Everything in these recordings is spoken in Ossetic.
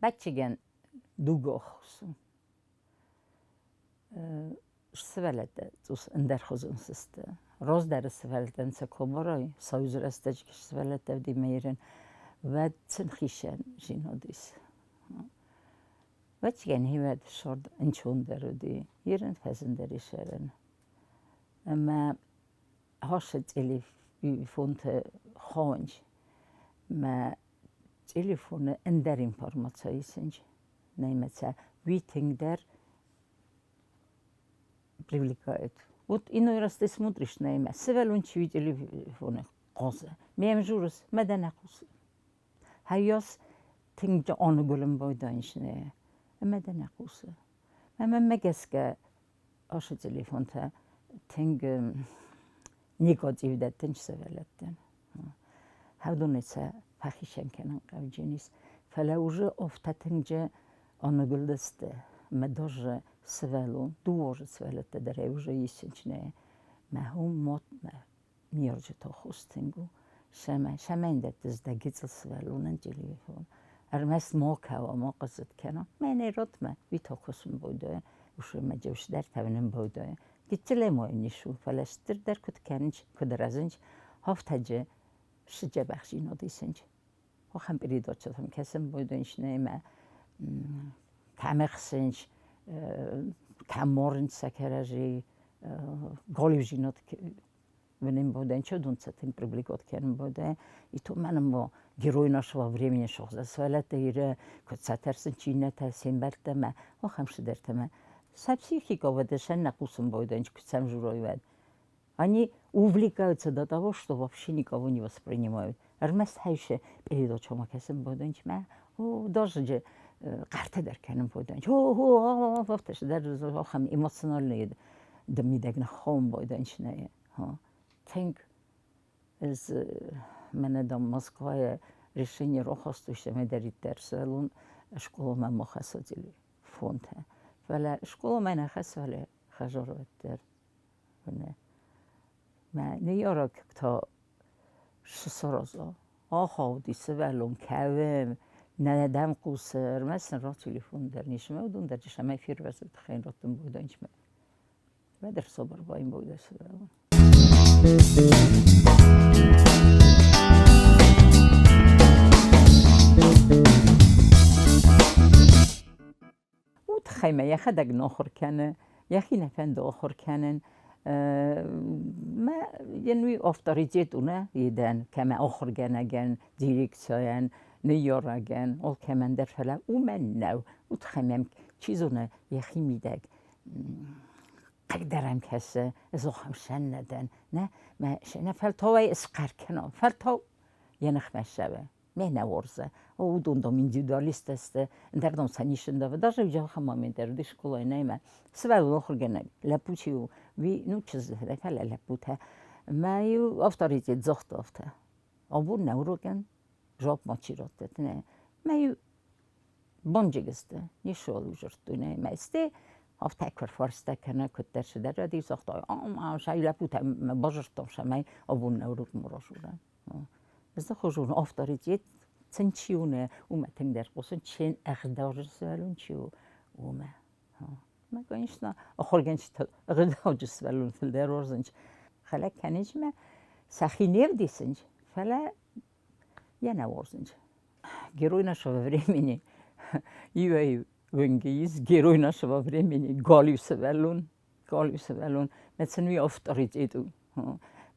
Бӕччигӕн дугохсу. Сывӕллӕттӕ цъус ӕндӕрхуызон сысты. Раздӕры сывӕллӕттӕн сӕ коборой, союзы рӕстӕджы сывӕллӕттӕ уыди мӕйрын, уӕд сын хицӕн зин уыдис. Бӕччигӕн хивӕд сорд ӕнцондӕр уыди, ирын фӕзындӕр исӕрын. Ӕмӕ хӕссы телефонты хонч, мӕ телефоны ӕндӕр информаци исынч. Наймӕцӕ уый тынгдӕр привлекает. Вот иной раз ты смотришь на имя, сывӕллон чи телефоны хъусы. Мем журыс, мӕ нӕ хъусы. Хайос тынг аныгуылын байдайынц ӕмӕ дӕ нӕ хъусы. Ӕмӕ мӕ гӕсгӕ ацы телефонтӕ тынг негатив дӕттынц сывӕллӕттӕн. Хӕдоны сӕ фӕхицӕн кӕнын хъӕуджын ис, фӕлӕ уже афтӕ тынджы аныгуылдысты мӕ даже сывӕллон, дыууӕ сывӕллӕттӕ дӕр ӕй уже исынц нӕ. Мӕ хом мад мӕ ныййарджыты аххос тынг у. Цӕмӕн дӕттыс дӕ гыццыл сывӕллонӕн телефон? Ӕрмӕст ма кӕуа, ма хъыдзыд кӕна. Мӕнӕ ротмӕ, уый та кусын байдайа, усы мӕ джеусдӕр тӕвнын байдайа. Гыццылӕй ма йын ис у, фӕлӕ стырдӕр куыд кӕнынц, куыд рӕзынц, афтӕ сдзӕбӕхдзинад исынц. Ахӕм передачӕтӕм кӕсын байдайынц ӕмӕ кӕм ӕхсынц, кӕм марынц сӕ кӕрӕдзи, галиудзинад Венем боден чудунца тынг привлекот кӕнын бодӕ. И то мӕнӕн бо герой нашего времени шохза сывӕллӕттӕ иры куыд сӕ тӕрсын чи иннӕтӕ се мбӕлттӕ мӕ ахӕм цыдӕртӕ мӕ сӕ психика уӕдӕ сӕ нӕ хъусын бойдӕн куыд сӕм журой уӕд. Они увлекаются до того, что вообще никого не воспринимают. Ӕрмӕст хӕйсы передачӕмӕ кӕсын бодӕн мӕ о даже же хъӕртӕ дӕр кӕнын бодӕн. Хо хо афтӕ дӕр ахӕм эмоциональный ды мидӕг ныххон бойдӕн нӕ. Тынг ӕз мӕнӕ дам Москвайы решение рахастой, цӕмӕйдӕриддӕр сывӕллон скъоламӕ ма хӕсса телефонтӕ. Фӕлӕ скъоламӕ нӕ хӕссы, фӕлӕ хӕдзары уӕддӕр. Мӕ ныййарӕг та цы сараза? Ахауди сывӕллон кӕуы, нӕ дӕм хъусы, ӕрмӕст сын ра телефон дӕр ницы мӕ уыдон дӕр цӕмӕй фервӕзы тыххӕй раттын бойдӕнчмӕ. Уӕддӕр собор байын бойдӕ сывӕллон. Уый тыххӕй мӕ йӕхӕдӕг нохуыр кӕны, йӕхи нӕ фӕнды ахуыр кӕнын. Мӕ йын уый авторитет у нӕ едӕн, кӕмӕ ахуыргӕнӕгӕн, дирекцийӕн, ныййарӕгӕн, алкӕмӕн дӕр, фӕлӕ уымӕн нӕу. Уый тыххӕй мӕм, чи зоны, йӕхи мидӕг хъыгдӕр ӕм кӕсы, ӕз ахӕм сӕн нӕ дӕн. Нӕ, мӕ сӕнӕ фӕлтау ӕй схъӕр кӕнон, фӕлтау йӕ ныхмӕ ссӕуы. Мӕ нӕ уарзы. Уыдон дам индивидуалисттӕ сты, ӕндӕр дам сӕ ницы ндавы. Даже ахӕм момент дӕр уыди скъолайы нӕ ӕмӕ сывӕллон ахуыргӕнӕг лӕппу чи у, уый, ну, чызджытӕ, фӕлӕ лӕппутӕ. Мӕ-иу авторитет загъта афтӕ. Абон нӕ урокӕн жуапп мачи раттӕд. Нӕ. Мӕ-иу бонджыг сты, ницыуал дзырдтой нӕ ӕмӕ сты афтӕ куы ӕрфарста кӕнӕ куыддӕр цыдӕр рӕдийы загътой, ӕмӕ сӕ лӕппутӕ базыдтам, цӕмӕй абон нӕ урок ма разурӕм. Ez хозон авторитет цын чи у нӕ, уымӕ тынгдӕр хъусын, чен ӕгъдауджын сывӕллон чи у, уымӕ. Мӕ, конечно, ахуыргӕнджытӕ ӕгъдауджын сывӕллон фылдӕр уарзынц. Фӕлӕ кӕнынц мӕ сӕхи не вдисынц, фӕлӕ йӕ нӕ уарзынц. Герой нашего времени, иуӕй уынги ис герой нашего времени, галиу сывӕллон, галиу сывӕллон, мӕ сын уый авторитет у.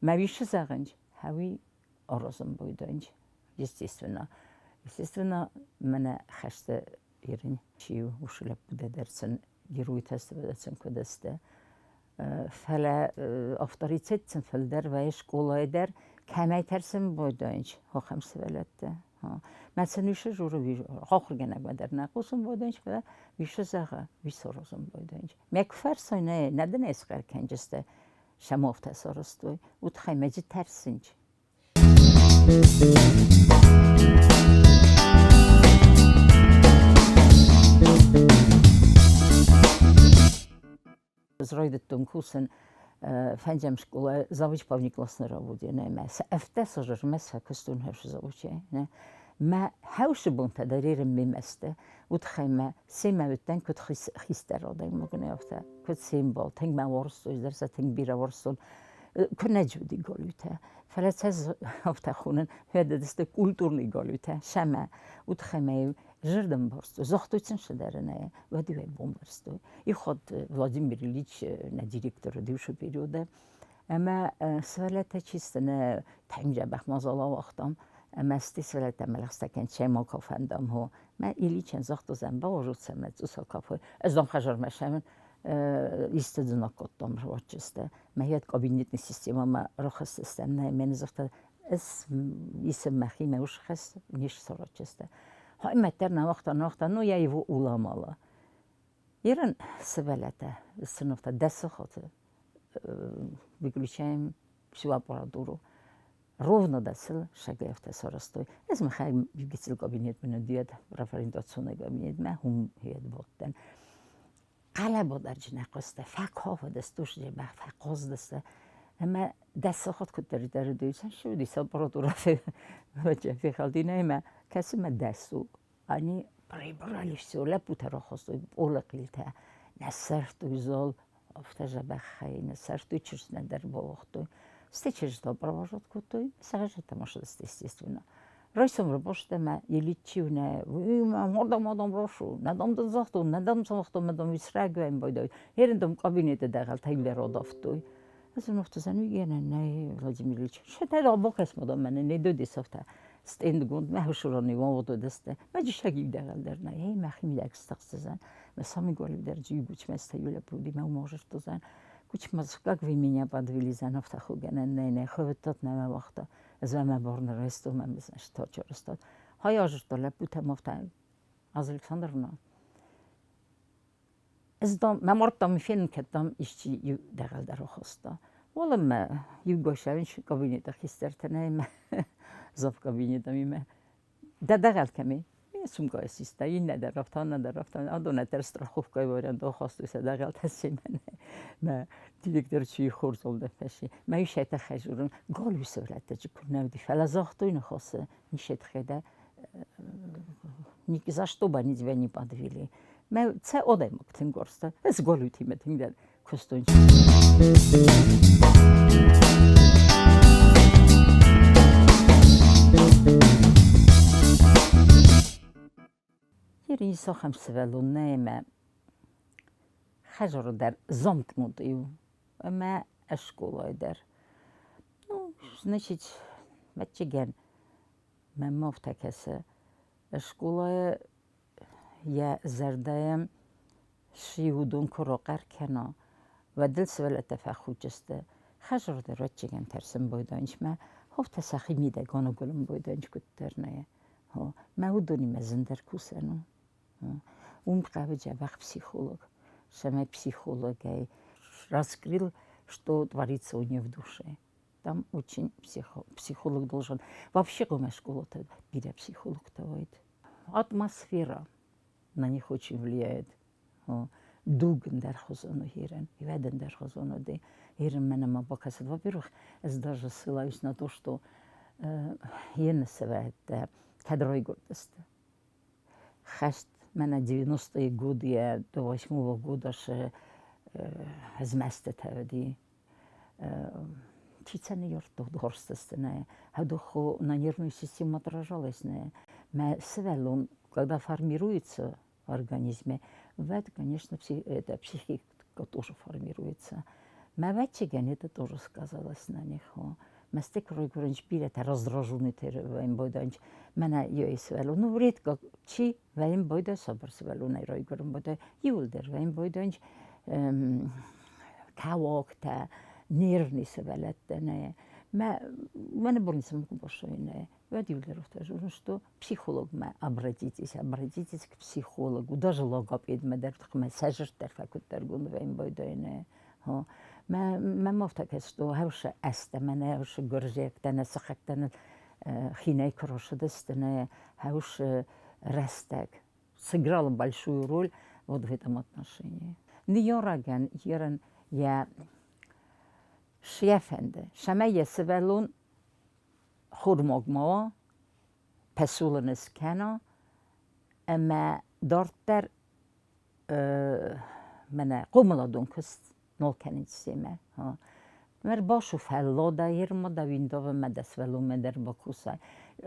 Мӕ уисы зӕгъынц, хӕуи аразын байдайынц, естественно. Естественно, мӕнӕ хӕсты ирын чи у, уыцы лӕппутӕ дӕр сын геройтӕ сын куыд сты. Фӕлӕ авторитет сын фылдӕр вӕййы скъолайы дӕр, кӕмӕй тӕрсын байдайынц, ахӕм сывӕллӕттӕ. Мӕ сын уый журы ахуыргӕнӕгмӕ дӕр нӕ хъусын байдайынц, фӕлӕ уый зӕгъы, уый саразын байдайынц. Мӕ куы фӕрсой, нӕ, нӕ дын ӕй схъӕр кӕнджыстӕ, сӕмовтӕ сарӕзтой, уый тыххӕй мӕ тӕрсынч. Ӕз райдыдтон кусын фӕндзӕм скъола завуч павниклассной работе, нӕ мӕ ӕфтӕ сажырмӕ сӕ куыстон хӕрззавучӕй, нӕ. Мӕ хӕусы бонтӕ дӕр ерын мемӕ сты. Уыдхӕй мӕ семӕ уыдтӕн куыд хистӕр адӕймагӕн, афтӕ, куыд се мбал. Тынг мӕ уарзтой, дӕр сӕ тынг бирӕ уарзтон. Куы нӕ джуди галиутӕ, фӕлӕ сӕ афтӕ хонын, фӕдыдысты культурный галиутӕ сӕмӕ. Уыдхӕй мӕ-иу зӕрдӕмбӕрстой, загътой сын сыдӕрынӕй, уӕд-иу ӕй бамбӕрстой. Ихуат Владимир Ильич нӕ директор уыд уыцы периоды. Ӕмӕ сывӕллӕттӕ чи сты, нӕ тынг дзӕбӕх мадзал ауагътам. Ӕмӕ сты сывӕллӕттӕ мӕ лӕгъстӕ кӕн, чай ма кафӕндам, хо. Мӕ Ильичӕн загъта, бауарзут сӕ мӕ цъус акафой. Ӕз дам хӕдзармӕ сӕмын исты дзынаг кодтам рвадчысты. Мӕ йӕд кабинетный системӕмӕ рахызтыстӕм, нӕ мӕ загъта, ӕз исым мӕхи мӕ ус хӕс не сцарачысты. Хаймӕт дӕр науагъта, науагъта, но я его уломала. Ерын сывӕллӕттӕ сынывта дӕсыхоты выключаем всю аппаратуру. Ровно дӕсыл шагӕфтӕ сарӕзтой. Ӕз мӕхӕг гыццыл кабинетмӕ нӕ профориентационный кабинетмӕ, хум хед бодтӕн. Хъӕлӕбодарджын хъуыста, фӕкофыдысты усджемӕ, фӕхъуыздысты. Ӕмӕ дӕсыхот куыддӕриддӕр уыди, уыди сӕ аппаратура фехӕлди ӕмӕ кӕцы мӕ дӕс у. Они прибрали все, лӕппутӕ рахастой пъолы хъилтӕ, нӕ сӕрфтой зал, афтӕ дзӕбӕхӕй нӕ сӕрфтой, чызджытӕ дӕр бауагътой. Стӕй чызджытӕ провожать кодтой, сӕ машинисты, естественно. Райсом рабоштӕмӕ Ильичи нӕ мадам, мадам, прошу, нӕ дам дын загътон, нӕ дам загътон, мадам исрагуӕн байдайд. Ерындом кабинеты дӕгъӕлтӕ родавтой. Ӕз ын уигӕнӕн нӕй, Владимир Ильич. Шетӕ бакӕс мадам мӕнӕ не дөдесавтӕ стендгонд мӕ хушурани вавододесте. Мӕ джишаг дӕгъӕл дӕр нӕй, эй мӕхи мидӕг стыхсдзӕн. Мӕ сами голив дӕр джигуч мӕ стаюля пуди мӕ уможертозӕн. Кучмаз, как вы меня подвели за нафтахугӕнӕн нӕй, нӕ хөвөттот нӕ мӕ вахта. Ez мӕ борны райстон, мӕ значит, чорыстат. Хай ажыртта лӕппутӕм афтӕ Аз Александровна. Ez дам, мӕ мардтам фенын кӕдтам исчи иу дӕгъӕл дӕр ахаста. Уалынмӕ иу госӕвин кабинеты хистӕртӕ нӕй мӕ зав кабинетам имӕ. Дӕ дӕгъӕл кӕми? Сумкайы систа, иннӕ дӕр афтӕ, аннӕ дӕр афтӕ. Адон ӕддӕр страховкӕйы вариант ахастой сӕ дӕгъӕлтӕ семӕ. Мӕ директор чи хорз фӕси. Мӕ исӕйтӕ хӕзурын галиу сывӕллӕттӕ куы нӕ уыди, фӕлӕ загътой ныхасы нисетхедӕ за что бы они тебя не подвели. Мӕ цӕ адӕймаг тынг уарзта. Ӕз галиутимӕ тынгдӕр куыстон. Ер ахӕм сывӕллон нӕ ӕмӕ хӕдзары дӕр замкнутый у ӕмӕ скъолайы дӕр. Ну, значит, ӕвӕццӕгӕн, мӕнмӕ афтӕ кӕсы, скъолайы йӕ зӕрдӕйӕн сси уыдон куы рахъӕр кӕна, уӕд ыл сывӕллӕттӕ фӕхуддзысты. Хӕдзары дӕр ӕвӕццӕгӕн тӕрсын байдайынц мӕ афтӕ сӕхи мидӕг аныгуылын байдайынц куыддӕр нӕ. Мӕ уыдонимӕ зындӕр кусӕн у. Уым хъавы дзӕбӕх психолог. Цӕмӕй психологӕй раскрыл, что творится у нее в душе. Там очень психолог должен. Вообще, кроме школы, бирӕ психологтӕ уайд. Атмосфера на них очень влияет. Дуг ӕндӕр хуызон у Ирен, Ивӕд ӕндӕр хуызон уыди. Ирен мӕнӕ ма бакӕсӕд. Во-первых, ӕз даже ссылаюсь на то, что йе нсывӕрттӕ кӕд райгуырдысты. Хӕст мӕнӕ 90-е годы йӕ до восьмого года шы змӕстытӕ уыди. Чи цӕ ныййардта дгъорстысты Хӕдуху на нервную систему отражалось. Мӕ сывӕллон, когда формируется в организме, вӕд, конечно, это, психика тоже формируется. Мӕ ӕвӕццӕгӕн это тоже сказалось на них. Мӕстек ройгуырынч бирӕтӕ раздраженный вӕйын бойданч. Мӕнӕ йӕ сывӕллон, ну, редко чи вӕйын бойда сабыр сывӕллонӕй райгуырын бойда, иуылдӕр вӕйын бойданч кӕуӕгтӕ, нервный сывӕллӕттӕ нӕ. Мӕ мӕнӕ больницӕмӕ куы бассой нӕ, уӕд иуылдӕр афтӕ зонын, что психологмӕ обратитесь, обратитесь к психологу, даже логопедмӕ дӕр тыхмӕ сӕ зӕрддӕр фӕкуыддӕргонд вӕйын бойдай нӕ. Мӕ мӕм афтӕ кӕсы, что хӕусы ӕстӕ мӕнӕ хӕусы гуырдзиӕгтӕ нӕ сыхӕгтӕ нӕ хинӕй куы росыдысты нӕ хӕусы рӕстӕг сыграла большую роль вот в этом отношении. Ныййарӕгӕн ерын йӕ сӕ фӕнды, цӕмӕй йӕ сывӕллон хурмаг ма уа. Пӕсулын скӕна ӕмӕ дарддӕр мӕнӕ хъомыладон куыст нал кӕнынц семӕ. Мӕр башу фӕллада ермада виндова мӕ дӕ сывӕллонмӕ дӕр бакусай.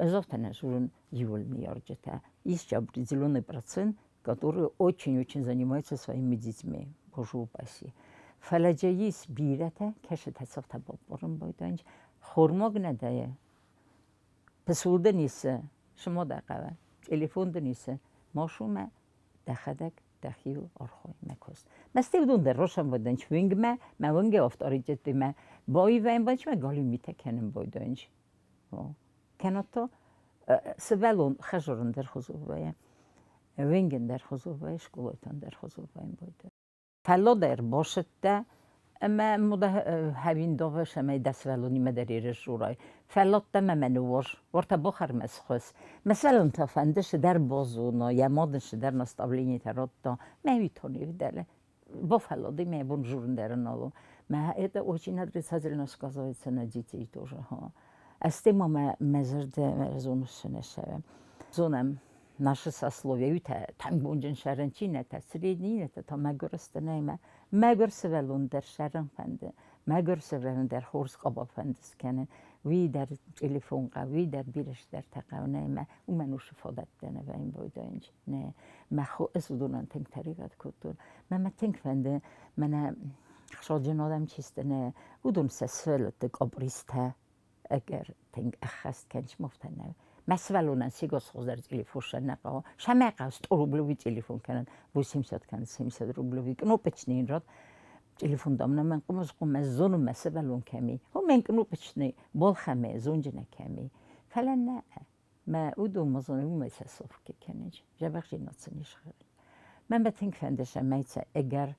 Ӕз афтӕ нӕ дзурын иуыл ныййарджытӕ. Есть определенный процент, которые очень-очень занимаются своими детьми, боже упаси. Фӕлӕ же ис бирӕтӕ, кӕсытӕ цӕфтӕ баппарын байдайынц, хормаг нӕ дӕйы, пысул дын исы, шымода хъӕуы, телефон дын исы, машумӕ дӕхӕдӕг дӕхиуыл архай мӕ куыст. Мӕ стӕй уыдон дӕр росӕмбӕлдӕнч уынгмӕ, мӕ уынгӕ авторитетты мӕ баивӕн банч, мӕ галиу митӕ кӕнын байдайынч. Кӕнӕ та сывӕллон хӕзарын дӕр хуызон вӕййы, уынгӕн дӕр хуызон вӕййы, скъолайтӕн дӕр хуызон вӕййын байдайы. Фӕллад ӕрбасыдтӕ ӕмӕ мода хӕвиндовы сӕмӕй дӕ сывӕллонимӕ дӕр ерыс журай. Фӕлладтӕ мӕ мӕ ныууаз, уӕртӕ бахӕр мӕ схуыс. Мӕ сывӕллон та фӕнды цыдӕр базона, йӕ мад ын цыдӕр наставлениетӕ радта, мӕ уый та не вдӕлы. Бафӕллади, мӕ бон журын дӕр нал у. Мӕ это очень отрицательно сказывается на детей тоже. Ӕз ма мӕ мӕ зӕрдӕ зоныс нӕ Зонӕм, наше сословие уйтӕ тӕнгбонджын сӕрӕн чи нӕтӕ, средний нӕтӕ та мӕгуыр сты нӕймӕ. Мӕгуыр сывӕллон дӕр сӕрӕн фӕнды, мӕгуыр сывӕллон дӕр хорз къаба фӕнды скӕнын. Уый дӕр телефон хъӕуы, уый дӕр бирӕ цыдӕртӕ хъӕуы нӕймӕ. Уымӕн уыцы фадӕттӕ нӕ вӕййын байдайынц. Нӕ, мӕ хо ӕз уыдонӕн тынг тӕригъӕд кодтон. Мӕ мӕ тынг фӕнды, мӕнӕ хсаджын адӕм чи сты, нӕ, уыдон сӕ сывӕллӕтты къапристӕ ӕгӕр тынг ӕххӕст кӕныс мовтӕ нӕ. Мӕ сывӕллонӕн сегас хуыздӕр телефон нӕ хъӕуы. Сӕмӕ хъӕуы 100 рублевый телефон кӕнын, 80 кӕнын 70 рублевый кнопочный рад. Телефон дам на мӕн хъуымыз хъуымӕ зоны мӕ сывӕллон кӕми. О, мӕн кнопочный балхӕмӕ зонджынӕ кӕми. Фӕлӕ нӕ, мӕ уыдон ма зоны, уымӕй сӕ совки кӕнынц. Зӕбӕхзинад сын ис. Мӕн ба тынг фӕнды сӕмӕй сӕ ӕгӕр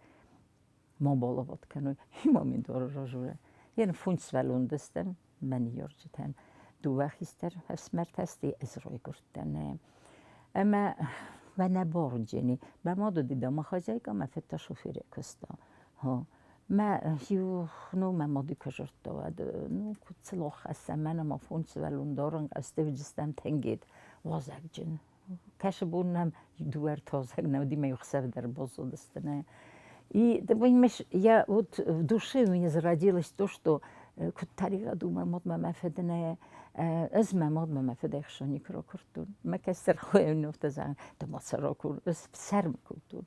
ма балават кӕной. Има мин доры разурӕ. Йен фунт сывӕллон дыстӕн, мӕ ныййарджытӕн. Дыууӕ хистӕр ӕфсымӕртӕ сты, ӕз райгуырдтӕн. Ӕмӕ мӕ нӕ барджени. Мӕ мад уыди домохозяйка, мӕ фыд та шоферӕй куыста. Мӕ иу, ну, мӕ мады куы зыдта, уӕд, ну, куыд цылох хӕссӕм, мӕнӕ ма фондз сывӕллон дарын, ӕстӕвджыстӕм тӕнгед, уазӕгджын. Кӕсы бон нӕм дыууӕ ӕртӕ нӕ уыди, мӕ иу хсӕв дӕр баззадысты. Нӕ. И ты понимаешь, я вот в душе у меня зародилось то, что куыд тӕригъӕд у мӕ мадмӕ мӕ фыдынӕ, ӕз мӕ мадмӕ мӕ фыдӕй хсоник ракуырдтон. Мӕ кӕстӕр хойӕн афтӕ зӕгъын, ды ма цы ракур, ӕз фсӕрм кодтон.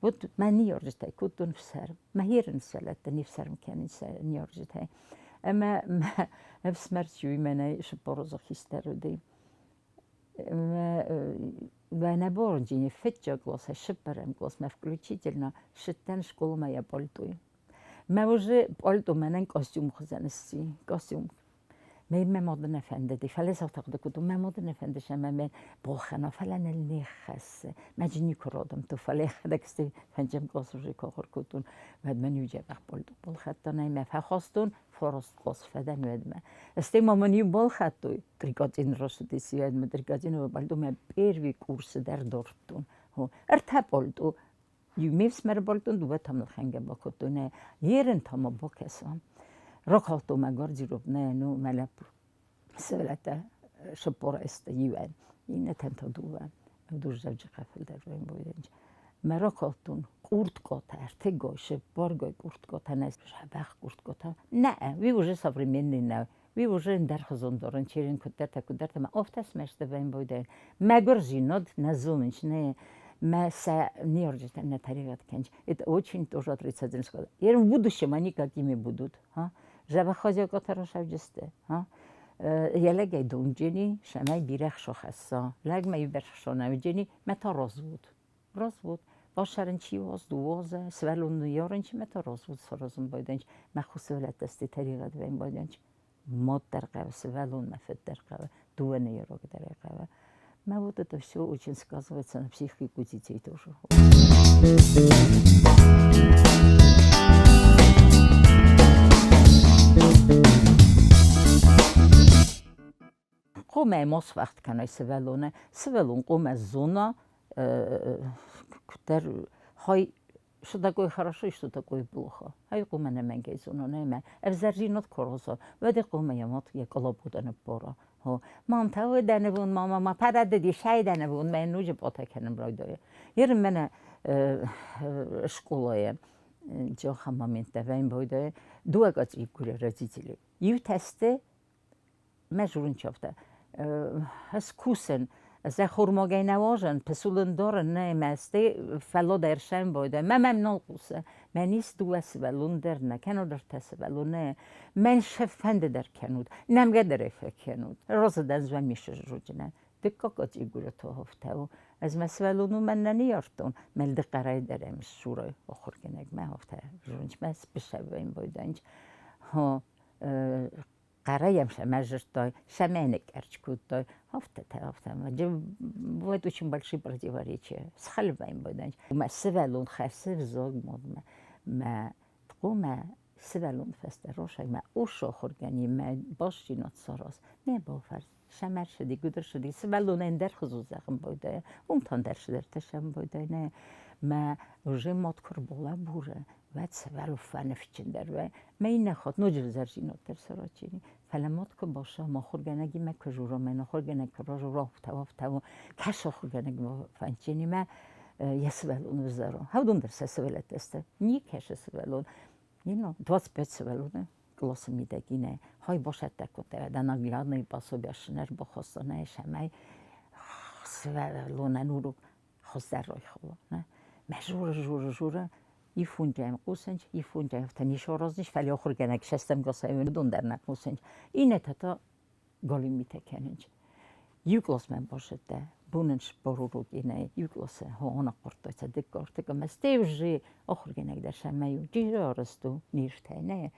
Вот мӕ ныййарджытӕй кодтон фсӕрм. Мӕ ерын сывӕллӕттӕ не фсӕрм кӕнынц сӕ ныййарджытӕй. Ӕмӕ мӕ ӕфсымӕр чи мӕнӕй 40 азы хистӕр уыди. Ӕнӕборджыни фыццаг классӕй цыппӕрӕм классмӕ включительно ссыдтӕн скъоламӕ йӕ пъалтойы. Мӕ уже пъалто мӕнӕн костюм хуызӕн сси, костюм. Мӕ мӕ мады нӕ фӕндыди, фӕлӕ сӕ хъуыды кодтон, мӕ мады нӕ фӕнды ӕмӕ мӕ бохӕна, фӕлӕ ныл не ххӕссы. Мӕ джы никуы радымдта, фӕлӕ йӕхӕдӕг стӕй фӕнджӕм класс уже куы ахуыр кодтон, уӕд мӕн иу дзӕбӕх пъалто балхӕдтон ӕмӕ фӕхастон, фараст класс фӕдӕн уӕдмӕ. Стӕй ма мын иу балхӕдтой, Трикотин росыдис уӕдмӕ Трикотиновы пъалто мӕ первый курсы дӕр дардтон. Ӕртӕ пъалто, иу ме фсымӕры пъалто, дыууӕ та мыл хӕнгӕ бакодтой. Нӕ, ерын та ма бакӕсӕм. Ракалдтон мӕ гардероб, нӕ, ну, мӕ лӕппу сывӕллӕттӕ 40 сты иуӕн, иннӕтӕн та дыууӕ. Дузӕвджыхъӕ фылдӕр вӕййынц. Мӕ ракалдтон къурткъотӕ, ӕртыгой, цыппаргой къурткъотӕ, нӕ сӕбӕх къурткъотӕ. Нӕ, уый уже современный нӕу. Уый уже ӕндӕрхуызон дорын, черен куыддӕртӕ, куыддӕртӕ ма офтӕ смӕсты вӕййын бойдайын. Мӕгуырдзинад нӕ зонынц, нӕ мӕ сӕ ныййарджытӕ нӕ тӕригъӕд кӕнынц. Это очень тоже отрицательно сказал. В будущем они какими будут? А? Зӕбӕх хозяйкӕтӕ расӕвджысты. А? Йӕ лӕгӕй донджени, сӕмӕй бирӕ хсо хӕсса. Лӕгмӕ иу бӕрц хсо нӕ уыджени, мӕ та развод. Развод. Басӕрын чи уоз, дууозӕ, сывӕллон ныййарын чи, мӕ та развод саразын байдайынц. Мӕ ху сывӕллӕттӕ сты тӕригъӕд вӕййын байдайынц. Мад дӕр хъӕуы, сывӕллонмӕ фыд дӕр хъӕуы, дыууӕ ныййарӕг дӕр ӕй хъӕуы. Мӕ вот это все очень сказывается на психику детей тоже. Хъуамӕ ма сфӕхт кӕнай сывӕллоны. Сывӕллон хъуамӕ зона, куыддӕр хай что такое хорошо и что такое плохо. Ай хъуамӕ нӕмӕнгӕй зона, нӕмӕ. Ӕвзӕрдзинад куы араза, уӕд ӕй хъуамӕ йӕ мад йӕ къалабудӕ ныппара. Мам та дӕнӕвон мама ма парадыди шай дӕнӕвон мӕ ноджы пъатӕ кӕнын райдайы. Ерын мӕнӕ школайы джоха моменттӕ вӕйын байдайы дыууӕ къӕцъи гуыры родители. Иутӕ сты мӕ журынчофтӕ. Скусен, сӕ хурмагӕй нӕ уазӕн, пысулын дорын нӕ мӕ сты фӕллад ӕрсӕн байдайы. Мӕ мӕм нал хъусы. Мӕн ис дыууӕ сывӕллон дӕр нӕ, кӕнӕ ӕртӕ сывӕллон нӕ. Мӕн фӕнды дӕр кӕнут, нӕмгӕ дӕр ӕй фӕкӕнут. Роза дӕн звӕмисы жуджынӕ. Дыккаг ацъигуры тоховтӕ у. Ӕз мӕ сывӕллон уымӕн нӕ ныййардтон, мӕлды хъӕрӕй дӕр ӕм ссурой ахуыргӕнӕгмӕ, афтӕ зонынчмӕ спысӕввӕйын бойданч. Хо, хъӕрӕй йӕм сӕмӕ дзырдтой, сӕмӕ ныкъкъӕрч кодтой. Афтӕтӕ, афтӕ. Бывает очень большие противоречия. Схӕлвӕйын бойданч. Мӕ сывӕллон хӕссы взаг модмӕ. Мӕ тъомӕ сывӕллон фӕстӕ росай мӕ ус ахуыргӕни мӕ басжинот сараз. Мӕ бафӕрс. Сӕмӕрсыди, гуыдырсыди, сывӕллон ӕндӕр хуызы зӕгъын байдайа, уым та ӕндӕр цыдӕртӕ сӕм байдайа. Нӕ, мӕ уже мад куы рбалӕбуры, уӕд сывӕллон фӕныфсджындӕр вӕййы. Мӕ иннӕ хатт ноджы ӕвзӕрдзинад дӕр саразини. Фӕлӕ мад куы баса, мӕ ахуыргӕнӕгимӕ куы дзура, мӕн ахуыргӕнӕг куы разура, афтӕ, афтӕ у, кӕс ахуыргӕнӕгмӕ фӕндджынимӕ йӕ сывӕллон ӕвзӕр у. Уыдон дӕр сӕ сывӕллӕттӕ сты. Никӕсы сывӕллон. Не, 25 сывӕллоны классы мидӕг инӕ хай басӕттӕ кодта, да наглядный пособие шынӕр бахоссанӕ сӕмӕй сывӕллонӕн урок хуыздӕр райхала. Мӕ журы, журы, журы и фунтӕм хъусынч, и фунтӕм афтӕ не саразнич, фӕлӕ ахуыргӕнӕг шӕстӕм классӕй уыдон дӕр нӕ хъусынч. Иннӕтӕ та галимитӕ кӕнынч. Иу классмӕ базыдта, бонӕн цыппар урок инӕ иу классы анахъуырдта сӕ дыккаг, ӕртыккаг ӕмӕ стӕй уже ахуыргӕнӕг дӕр сӕмӕ иу чизы арӕзт у, не стӕй нӕ.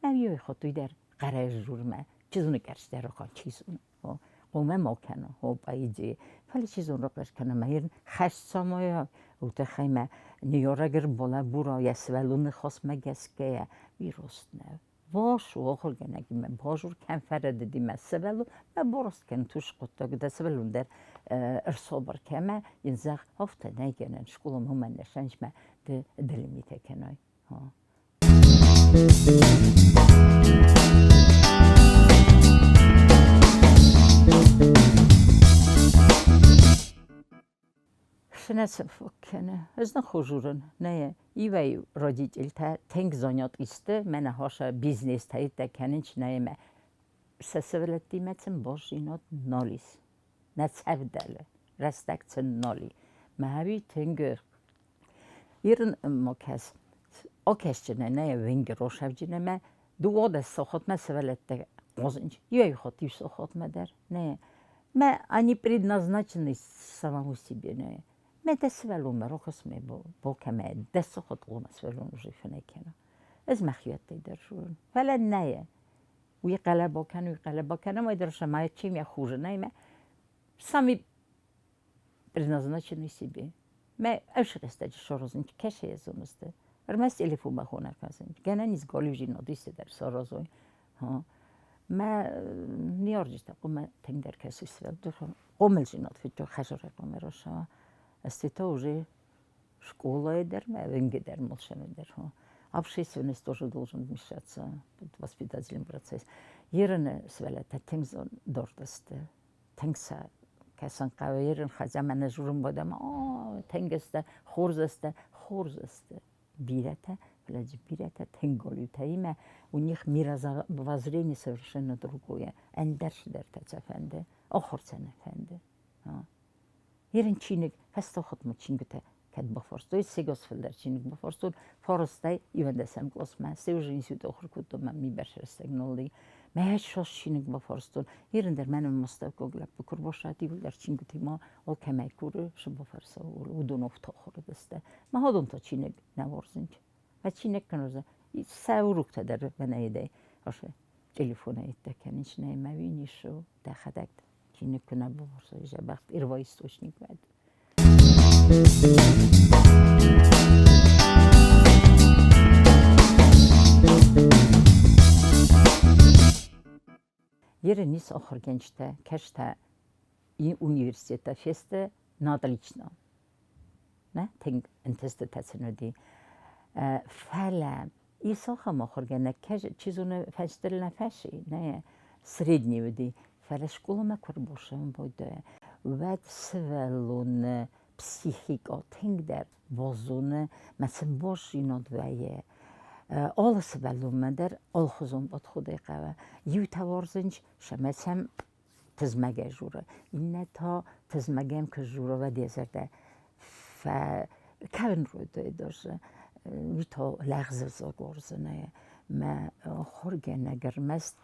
Мӕ иу хатт уый дӕр хъӕрӕй журмӕ, чи зоны гӕрзтӕ ракӕн, чи зоны. Хъумӕ ма кӕна, хо, по идее. Фӕлӕ чи зоны рахъӕр кӕна мӕ йын хӕст самайа, уый тыххӕй мӕ ныййарӕг ӕрбалӕбура йӕ сывӕллоны хӕсмӕ гӕсгӕйӕ, уый раст нӕу. Ваш у ахуыргӕнӕгимӕ базур кӕм фӕрӕдыди мӕ сывӕллон, мӕ бараст кӕн туш хъуыддаг, дӕ сывӕллон дӕр ӕрсабыр кӕмӕ, йын зӕгъ, афтӕ нӕй гӕнӕн, скъоламӕ уымӕн нӕ сӕнчмӕ ды дӕлимитӕ кӕнай. Кӕны. Ӕз нӕ хожурын. Нӕ ивӕй родительтӕ тынг занят исты, мӕнӕ хаша бизнес-тӕ кӕнынч нӕ мӕ сӕ сывӕллӕттимӕ сын баззинад нал ис. Нӕ цӕвдӕлы, рӕстӕг сын нал и. Мӕ ӕви тынг Ирын ма кӕс. Акӕсджынӕ нӕ венги рошавджынӕ мӕ дыууадӕс сахатмӕ сывӕллӕттӕ хъазынч. Иуӕй хатт иу сахатмӕ дӕр. Нӕ. Мӕ они предназначены самому себе. Нӕ. Мӕ дӕ сывӕллонмӕ рахӕсс мӕ бокӕмӕ дӕ сахат хъуамӕ сывӕллон уже фынӕй кӕна. Ӕз мӕхиуӕттӕй дӕр журын. Фӕлӕ нӕ. Уый хъӕлӕба кӕны, уый хъӕлӕба кӕны, ӕмӕ дӕр сӕ чем я хуже, нӕ мӕ сами предназначены себе. Мӕ ӕз рӕстӕджы саразын кӕсӕй зонысты. Ӕрмӕст телефонмӕ хонӕг кӕсын. Гӕнӕн ис галиужинад дӕр саразой. Мӕ ныййарджытӕ хъуамӕ тынгдӕр кӕсой сывӕллӕттӕм. Хъомылдзинад федтой хӕдзарӕй хъуамӕ райса. Ӕз та уже школайы дӕр мӕ венге дӕр молшеме дӕр. Общественность тоже должен вмешаться в воспитательный процесс. Ерыны сывӕллӕттӕ тынг дард сты. Тынг сӕ кӕсын хъӕуы ерын хӕдзамӕ нӕ журын бадӕм, о, тынг сты, хорз сты, хорз сты. Бирӕтӕ, фӕлӕ дзы бирӕтӕ тынг галиутӕимӕ, у них мировоззрение совершенно другое. Ӕндӕр цыдӕртӕ сӕ фӕнды, ахуыр сӕ нӕ фӕнды. Ерын чиныг, фӕстӕхатмӕ чингуытӕ кӕд бафарстой, сегас фылдӕр чиныг бафарстон, фарстай иуӕндӕсӕм къласмӕ, се уже институт ахуыр кодтон, мӕ ми бӕрсӕрстӕг нолди. Мӕ шаш чиныг бафарстон. Ерын дӕр мӕнӕн мастӕуккаг лӕппу куы рбасад, иуылдӕр чингуытимӕ алкӕмӕй куры, шы бафарса, уыдон афтӕ ахуырыдысты. Мӕ уыдон та чиныг нӕ уарзынц. Мӕ чиныг кӕнын сӕ уроктӕ дӕр мӕнӕ аше телефонӕй кӕнынц, нӕ мӕ уинис, дӕхӕдӕг чиныг куы нӕ бавӕрсай, дзӕбӕх первоисточник уӕд. Ерын ис ахуыргӕнджытӕ, кӕстӕ университеттӕ фесты на отлично. Нӕ, тынг ӕнтыстытӕ сын уыди. Фӕлӕ ис ахӕм ахуыргӕнӕг, чи зоны, фӕстӕр нӕ фӕси, нӕ, средний уыди. Фӕлӕ скъоламӕ куы ӕрбацӕуын байдайа, уӕд сывӕллоны психикӕ тынгдӕр базоны мӕ сын баззинад вӕййы. Алы сывӕллонмӕ дӕр алыхуызон подходӕй хъӕуы. Иутӕ уарзынц, сӕмӕ сӕм тызмӕгӕй дзуры, иннӕ та тызмӕгӕн куы дзура, уӕд йӕ зӕрдӕ кӕуын райдайы даже. Уый та лӕгъзы уарзынӕй. Мӕ ахуыргӕнӕг ӕрмӕст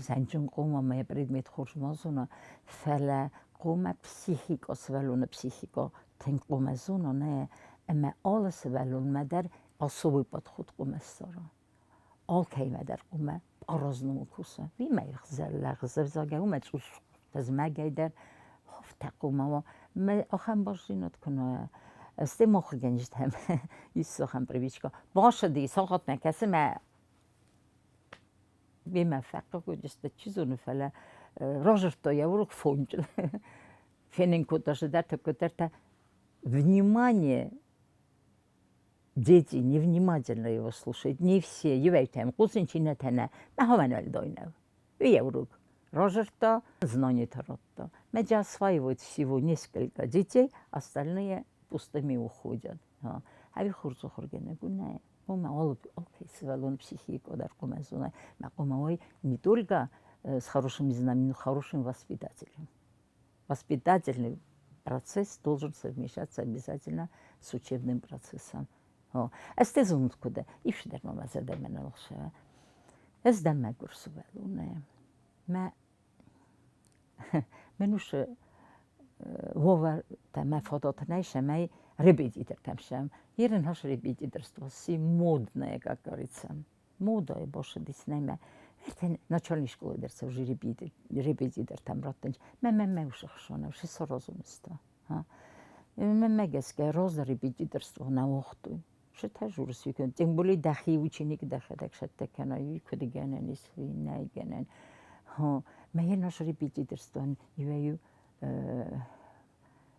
зӕнджын хъуамӕ мӕ предмет хорз ма зона, фӕлӕ хъуамӕ психикӕ, сывӕллоны психикӕ тынг хъуамӕ зона, нӕ, ӕмӕ алы сывӕллонмӕ дӕр особый подход хъуамӕ ссара. Алкӕимӕ дӕр хъуамӕ по-разному куса. Уимӕ лӕгъз ӕвзагӕй, уымӕ цъус тызмӕгӕй дӕр афтӕ хъуамӕ уа. Мӕ ахӕм бастдзинад куы нӕ стӕй ма ахуыргӕнджытӕм ис ахӕм привычка. Бацыди, сахатмӕ кӕсы мӕ мемӕ фӕхъыг уыдысты, чи зоны, фӕлӕ разырдта йӕ урок фонджын. Фенын кодта цыдӕртӕ, куыддӕртӕ. Внимание! Дети невнимательно его слушают, не все, иуӕйтӕм хъусын чи нӕ тӕнӕ, мӕ уӕлдай нӕу. Уый урок разырдта, знанитӕ радта. Мӕ осваивают всего несколько детей, остальные пустыми уходят. Ӕви хорз ахуыргӕнӕг у? Нӕ. Хъуамӕ алкӕй сывӕллоны психикӕ дӕр хъуамӕ зона. Мӕ хъуамӕ уой не только с хорошими знаниями, но хорошим воспитателем. Воспитательный процесс должен совмещаться обязательно с учебным процессом. Ӕз те зонут куыд ифсдӕр ма мӕ зӕрдӕмӕ нӕ лхсӕ. Ӕз дӕн мӕгуыр сывӕллон. Мӕ мӕн усы уавӕртӕ мӕ фадат нӕй, цӕмӕй репетитортӕм сӕм. Ерын хас репетиторство си модное, как говорится. Модайы бацыдис нӕмӕ. Ӕртӕ начальный школы дӕр цӕуы репетитортӕм раттынц. Мӕ мӕ мӕ усы хсӕн усы саразунста. Мӕнмӕ гӕсгӕ раздӕр репетиторство нӕ уагътой. Сытӕ журс тем более дӕхи ученик дӕхӕдӕг сӕттӕ кӕнай, уый куыд гӕнӕн ис, уый нӕй гӕнӕн. Мӕ йӕ наш репетиторствон иуӕй-иу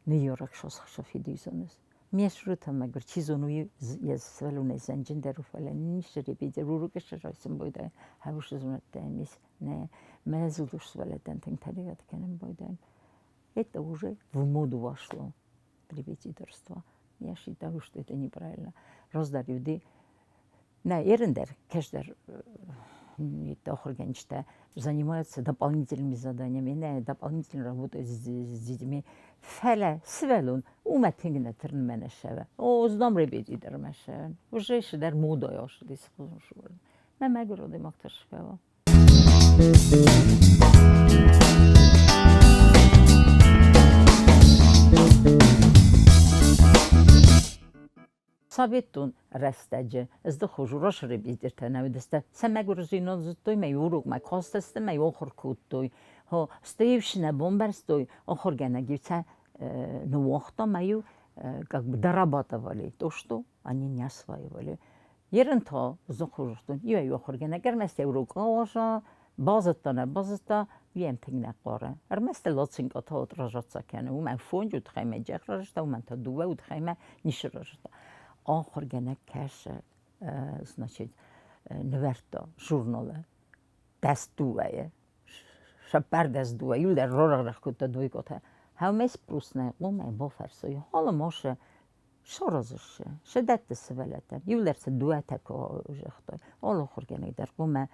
ныййарӕг сосхсафидизоныс. Ме срута мӕгуыр, чи зоны, уый йӕ сывӕллонӕй зӕнджындӕр у, фӕлӕ ницы репетитор урокы срайсын байдайы, хӕусы зонӕдтӕ ис. Нӕ, мӕ зулус сывӕллӕттӕн тынг тӕригъӕд кӕнын байдайын. Это уже в моду вошло, репетиторство. Я считаю, что это неправильно. Раздӕр люди нӕ ерындӕр кӕстӕр ахуыргӕнджытӕ занимаются дополнительными заданиями, нӕ дополнительно работают с детьми. Фӕлӕ сывӕллон уымӕ тынг нӕ тырнмӕ нӕ сӕвӕ. О, знам репетитормӕ сӕвӕн. Уже сыдӕр модой ацыдис. Мӕ мӕгуыр адӕймаг та сфӕла. Советон рӕстӕджы ыздыхуыз уырысы репетитортӕ нӕ уыдысты. Сӕ мӕгуырдзинад зыдтой, мӕ урокмӕ кастысты, мӕ ахуыр кодтой. Стӕй-иу сӕ бамбӕрстой, ахуыргӕнӕг-иу сӕ ныууагъта мӕ-иу как бы дорабатывали то, что они не осваивали. Ерын та зыхъуызтон, иуӕй ахуыргӕнӕг ӕрмӕст урок ауаза, базыдта, нӕ базыдта, уый тынг нӕ хъары. Ӕрмӕст лацинка та отражаться кӕны, уымӕн фондз удхаймӕ джех рарӕзта, уымӕн та дыууӕ удхаймӕ ницы рарӕзта. Ахуыргӕнӕг кӕсы, значит, нывӕрдта журналы дӕс дыууӕйы, сӕппӕрдӕс дыууӕ, иуылдӕр рорӕгъ кодта двойкотӕ. Хӕумӕ спруснӕй къомӕй бафӕрсой, халы машы саразыс сӕ дӕтты сывӕллӕттӕн. Иуылдӕр сӕ дыууӕтӕ куы загътой. Алы ахуыргӕнӕг дӕр хъуамӕ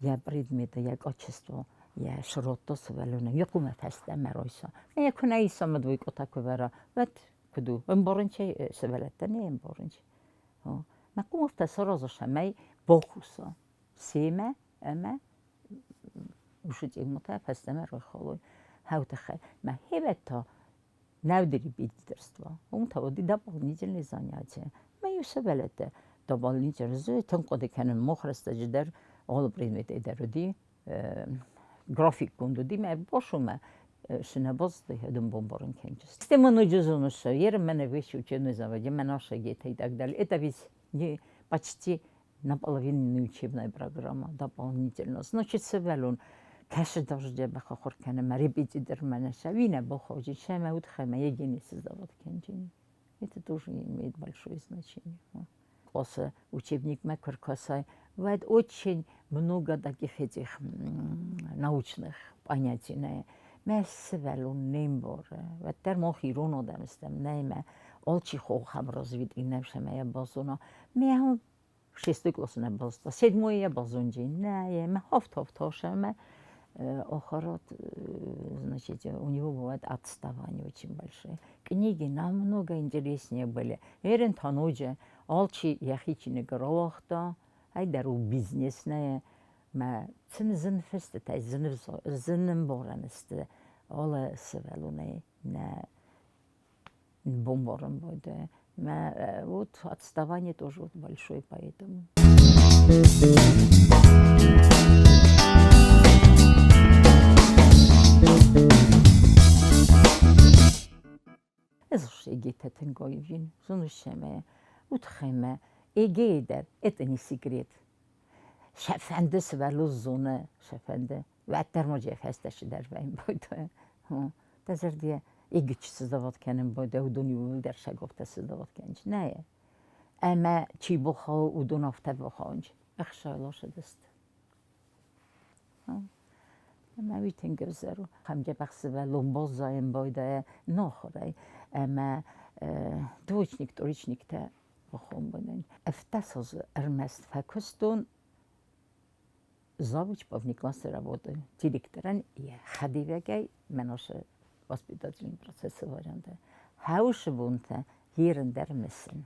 йӕ предметы, йӕ качество, йӕ сродта сывӕллонӕн, йӕ хъуамӕ фӕстӕмӕ райса. Йӕ куы нӕ иса ӕмӕ двойкъотӕ куы вӕра, уӕд куыд у? Ӕмбарын чи сывӕллӕттӕ не ӕмбарын чи. Мӕ хъуамӕ афтӕ сараза, цӕмӕй бакуса семӕ ӕмӕ уыцы цъиутӕ фӕстӕмӕ райхалой. Хӕу тыххӕй. Мӕ хевӕд та Нӕуды репетиторство. Уым та уыди дополнительные занятия. Мӕ-иу сывӕллӕттӕ дополнительно тынг хъуыды кӕнын мох рӕстӕджы дӕр алы предметӕй дӕр уыди графикгонд уыди мӕ босумӕ сынӕбозты дымбомбарын кӕнджыс. Система зонуша, еры мӕнӕ высший учебный заводе, мӕ наша гета и так далее. Это ведь не почти наполовину не учебная программа, дополнительно. Значит, сывӕллон кӕсы дӕждӕбӕх ахуыр кӕны мӕ репетитор мӕнӕ сӕ бахауди, сӕ удхӕмӕ егени создавать кӕнджини. Это тоже имеет большое значение. Осы учебникмӕ куы ркӕсай, уӕд очень много таких этих научных. Понятия Мӕ сывӕллон не мбары. Уӕддӕр мах ирон адӕм стӕм, нӕй мӕ алчи хохӕм развитый нӕ йӕ базона. Мӕ шестой классы нӕ базыдта, седьмой йӕ базонджи. Нӕ, мӕ хафт-хафт-хашӕмӕ охорот, значит, у него бывает отставание очень большое. Книги намного интереснее были. Эрен таноджы алчи йӕхи чиныг рауагъта, ай дӕр у бизнес нӕ мӕ цын зын фыстытӕ, зын ӕмбарӕн сты алы сывӕллонӕй нӕ бомбарӕн буде. Мӕ вот отставание тоже вот большое поэтому. Ez егететен гоивин, зунушеме, утхеме, эгейдер, это не секрет. Шефенди сывӕллон зоны, шефенди. Уӕддӕр ма фӕстӕ дӕр вӕййын байдайы. Дӕ зӕрдийӕ егич создавать кӕнын байдайы, уыдон иууылдӕр сӕгуыхтӕ создавать кӕнынц. Нӕ. Ӕмӕ чи бахауы, уыдон афтӕ бахауынц. Ӕхсай лошадысты. Ӕмӕ уый тынг ӕвзӕр у. Хӕмджӕбӕх сывӕллон баззайын байдайа нахуырӕй. Ӕмӕ двоечник, троечниктӕ бахомбынӕн. Ӕфтӕ азы ӕрмӕст фӕкуыстон завуч по внеклассной работы директорӕн йӕ хӕдивӕгӕй мӕн асы воспитательный процессы варианты. Хӕусы бонтӕ ерын дӕр мысын.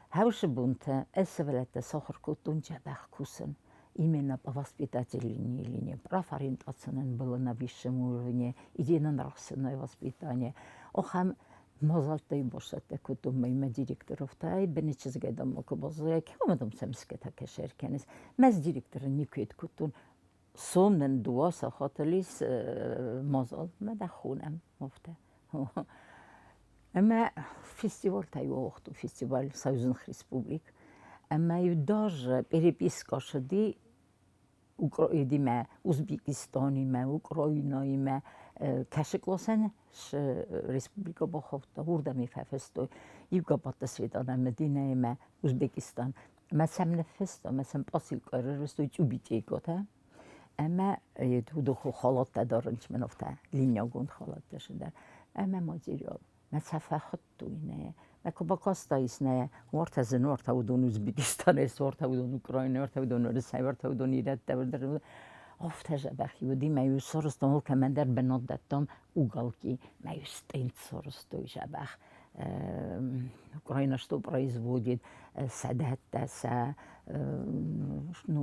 Хӕусы бонтӕ ӕз сывӕллӕттӕ сахуыр кодтон дзӕбӕх кусын. Именно по воспитательной линии, профориентациян было на высшем уровне, идейно-нравственное воспитание. Охӕм мадзӕлттӕй бацӕттӕ кодтон мӕ директоровтӕй, бене чызгӕй дам куы баззайа, кӕмӕ дам сӕм скӕтӕ кӕсӕр кӕныс. Мӕ директоры никуы кодтон. Сом нын дыууӕ сахатыл ис мадзал, мӕ дӕ хонӕм, афтӕ. Ӕмӕ фестивальтӕ иу ауагътой, фестиваль Союзных республик. Ӕмӕ-иу даже переписка цыди Украинимӕ, Узбекистанимӕ, Украинаимӕ кӕсы къласӕн республикӕ бахаудта, уырдӕм ӕй фӕфыстой. Иу габатты Светлана Мединаимӕ Узбекистан. Ӕмӕ сӕм ныффыста, ӕмӕ сӕм посылкӕ ӕрӕрвыстой Чубитейкотӕ. Ӕмӕ уыдон халаттӕ дарынц мӕн афтӕ, линягонд халаттӕ сыдӕр. Ӕмӕ материал. Мӕ сӕ фӕхуыдтой, нӕ. Мӕ куы бакастаис, нӕ, уартӕ зын, уартӕ уыдон Узбекистанӕй, уартӕ уыдон Украинӕ, уартӕ уыдон Уӕрӕсейӕ, уартӕ уыдон ирӕттӕ, афтӕ дзӕбӕх уыди, мӕ-иу сарӕзтон алкӕмӕн дӕр бынат дӕттон уголки, мӕ-иу стенд сарӕзтой дзӕбӕх. Украина что производит, сӕдӕттӕ, сӕ, ну,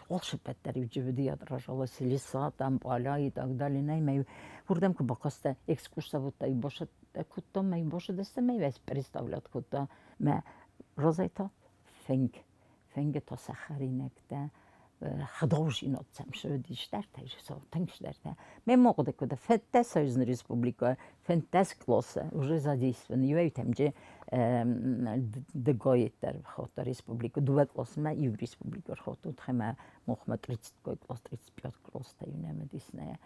алшыппӕт дӕр иу отражалось, леса там, поля и так далее. Нӕй, мӕ уырдӕм куы бакастӕ, экскурсоводтӕ башаттӕ кодта, мӕ башадӕстӕ, мӕ весь представлять кодта. Мӕ разӕй та фынг, фынгы та сӕ хӕринӕгтӕ, хӕдгъуызинад сӕм сывыдис дӕртӕ, тынг стӕртӕ. Мӕ ма хъуыды кодта, фӕдтӕ Союзный республикӕ, фӕндтӕс классы уже задействованы. Иуӕй-иутӕм же дыгойддӕр рхаудта республикӕ, дыууӕ классмӕ иу республикӕ рхаудта, тхӕмӕ мохмӕ 30 класс, 35 класстӕ иунӕмӕ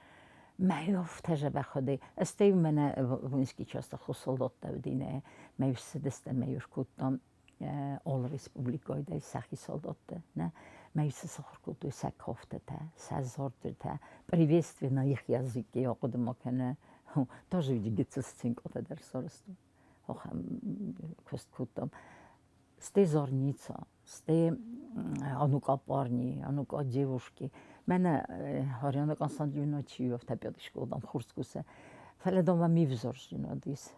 Мӕ афтӕ дзӕбӕх уыди. Стӕй мӕнӕ воинский часты солдаттӕ уыди, нӕ мӕ цыдыстӕм, мӕ кодтам алы республикӕйы дӕр сӕхи солдаттӕ, нӕ мӕ цы сахуыр кодтой сӕ кофтӕтӕ, сӕ зардытӕ, приветствие на их языке ахъуыды ма кӕны. Тоже ведь гыццыл сценкъотӕ дӕр сарӕзтон. Ахӕм куыст кодтам. Стӕй Зорница, стӕй а ну-ка парни, а ну-ка девушки. Мӕнӕ Ариана Константиновна чи у, афтӕ пятый школа, хорз кусы. Фӕлӕ дам мӕм ивзӕрстдзинад ис.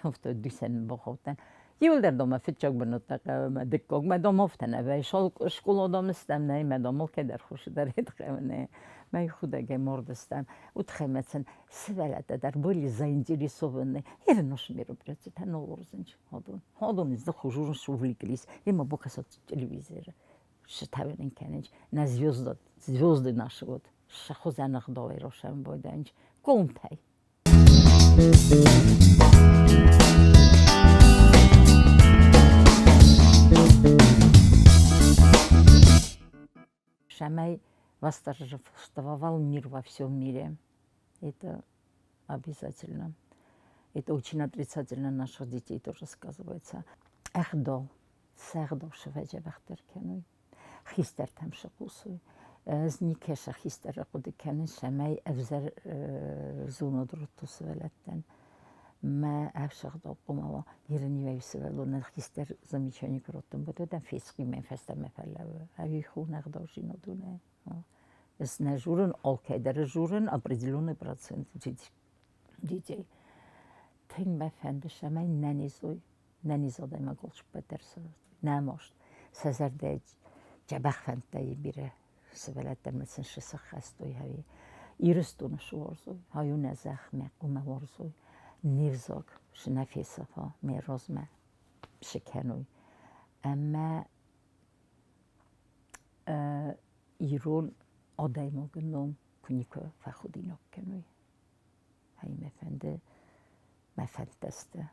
Афтӕ дисӕн бахаудтӕн. Иуылдӕр дам мӕ фыццаг бынӕттӕ хъӕуы, мӕ дыккаг, мӕ дам афтӕ нӕ вӕййы. Скъола дам стӕм нӕй, мӕ дам алкӕдӕр хуыздӕр хъӕуы нӕ. Мӕ худӕгӕй мардыстӕм. Уыдхӕй сын сывӕллӕттӕ дӕр были заинтересованы. Ӕрнос мероприятийтӕ нолорзынч. Ходун. Ходун из хужурн увлеклись. Ема бокасат телевизор. Шитавен кенич. На звезды, звезды наши вот. Шахозанах долай рошам бойданч. Комтай. Шамай восторжествовал мир во всем мире. Это обязательно. Это очень отрицательно на наших детей тоже сказывается. Ӕгъдау, сӕгъдау сывӕджӕбӕхдӕр кӕной, хистӕртӕм сыхъусой. Ӕз никӕцы хистӕры хъуыды кӕнын, цӕмӕй ӕвзӕр зонад радтой сывӕллӕттӕн. Мӕ ӕфсӕгъдау хъуамӕ уа Иры сывӕллонӕн хистӕр замечание куы радтон, уӕд уӕдӕм фесхъимӕ фӕстӕмӕ фӕлӕууы. Ӕви хонӕгъдау зинад у нӕ? Ӕз нӕ журын, алкӕй дӕр журын определенный процент детей. Тынг мӕ фӕнды, цӕмӕй нӕниз уой, нӕниз адӕймагыл сеппӕт дӕр нӕ маст. Сӕ зӕрдӕйы дзӕбӕх фӕндтӕй бирӕ сывӕллӕттӕ сын сыххӕстой ӕви Ирыстоны суарзой, ай у нӕ зӕхх, мӕ хъуамӕ уарзой, не взаг шы нӕ фесӕфа, мӕ размӕ шы кӕной. Ӕмӕ ирон адӕймагы ном куы никуы фӕхудинаг кӕной. Ай мӕ фӕнды, мӕ фӕндтӕ сты.